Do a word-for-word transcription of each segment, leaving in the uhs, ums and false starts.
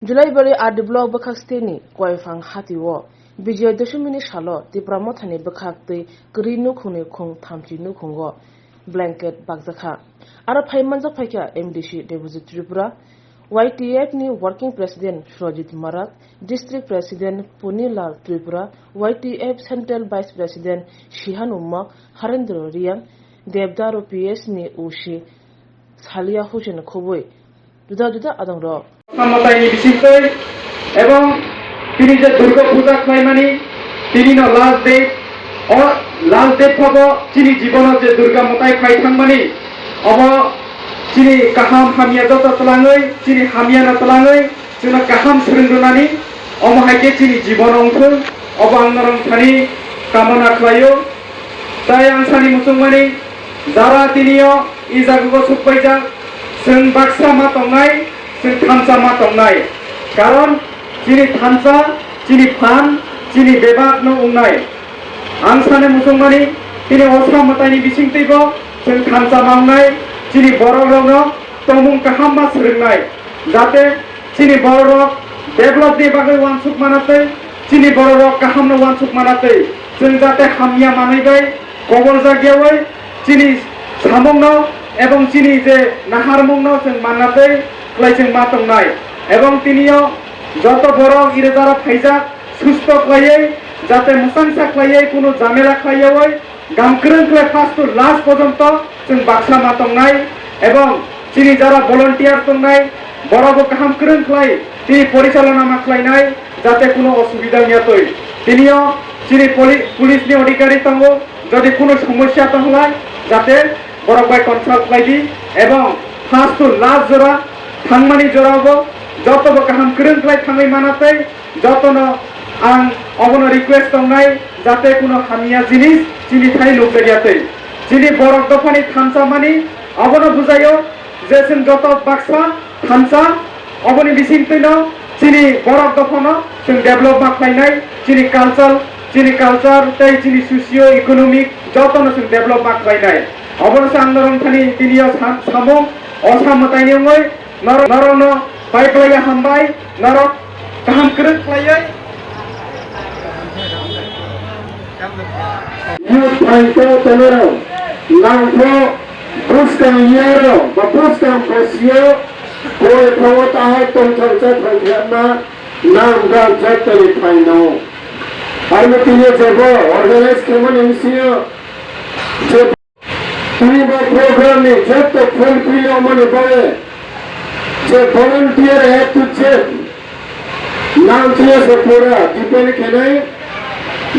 Julaibari R D block bwkhak steni Koiphang hatio Bijoya Dashami ni salo Tipra Mothani bwkhak twi kwrwi nukhungni khung thamchi nukhungo blanket bakjakha. Aro phai manjak phaikha M D C Debojit Tripura, Y T F ni Working President Surajit Marak, District President Punilal Tripura, Y T F Central Vice President Sihanu Mok, Harendra Riang, Devdaru P S ni O C Salia Hussein Khoboi, juda juda adongrok. Motaini bisingtwi ebong tini je Durga puja khlaimani, tinino last date, o last date phabo chini jibono je Durga motai phai thangmani, obo chini kaham hamya joto twlangwi, chini hamyano twlangwi chwngno kaham swrwng rwnani, omo hai khe chini jibono wngthung, obo ang norok thani kamona khlaio. Tai ang sani muchungmani, jara tinio i jagugo sukpaijak, chwng baksa ma tongnai, chwng thansa ma tongnai. Karon chini thansa, chini phan, chini bebak no wngnai. Ang sani muchungmani, tini osa mwtaini bisingtwibo chwng thansa ma wngnai, chini borok rokno tongmung kaham ma swrwngnai. Jate chini bororok develop ni bagwi uansuk manatwi, chini bororok kahamno uansuk manatwi, chwng jate hamya manwi bai koborjak yawi chini samungno ebong chini je naharmungno chwng manatwi khlai chwng ma tongnai. Ebong tinio joto borok ire jara phaijak susto khlaiwi, jate mwchangsa khlaiwi, kunu jamela khlai yawi, gam kwrwng khlai first to last pojonto chwng baksa ma tongnai, ebong chini jara volunteer tongnai, borokbo kaham kwrwng khlai tini porichalona ma khlainai, jate kuno osubida wngya twi. Tinio chini poli-, police ni adhikari tongo, jodi kuno somosya tongkhlai, jate borok bai consult khlai di, ebong first to last jora thangmani jorao bo jotobo kaham kwrwng khlai thangwi mana twi, jotono ang obono request tongnai, jate kuno hamya jinis chini thani nukjakya twi. Chini borok dophani thansa mani obono bujaio je chwng joto baksa thansa, oboni bisingtwino chini borok dophano chwng develop ma khlainai, chini culture, chini culture tei chini socio economic jotono chwng develop ma khlainai. Obono se ang norok thani tini o sam-, samung, o sam mwtaini wngwi Nor-, norokno pai phlaiya hambai, norok kaham kwrwng khlaiwi. Youth phaito tonoro nangkho bwskang yaro ba bwskang bosio boi phaio tahai tongthok chathok khe ma nang rok jottoni phaino. Aroni tini jebo organize khaimani bisingo je Tini bo program ni jotto fulfill wngmani bagwi je volunteer A to Z nangkhe se pura depend khenai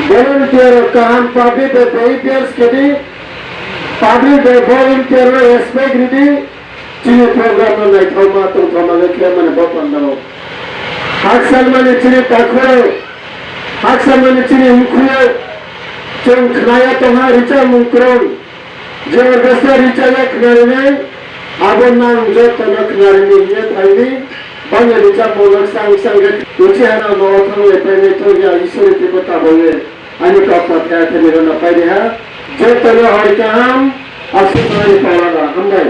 volunteer kaham public bai behaviors khedi public bai volunteer no respect ridi chini program no naithokma tongthokma khe khlai mani bo pandao. Haksan mani chini takhuk, haksan mani chini mkhwio chwng khnaya tongha richamung kwrwng. Je orchestra richaya khnarinai, abo nang jotono khnarini hinya thaini, bangni richamungno sang sang khe uchi hana nogo thangwi painai thangya Iswari twibo tabangwi ani kok pathaya thani rwna pairiha. Jotono hori kaham, aswk manani palaga, hambai.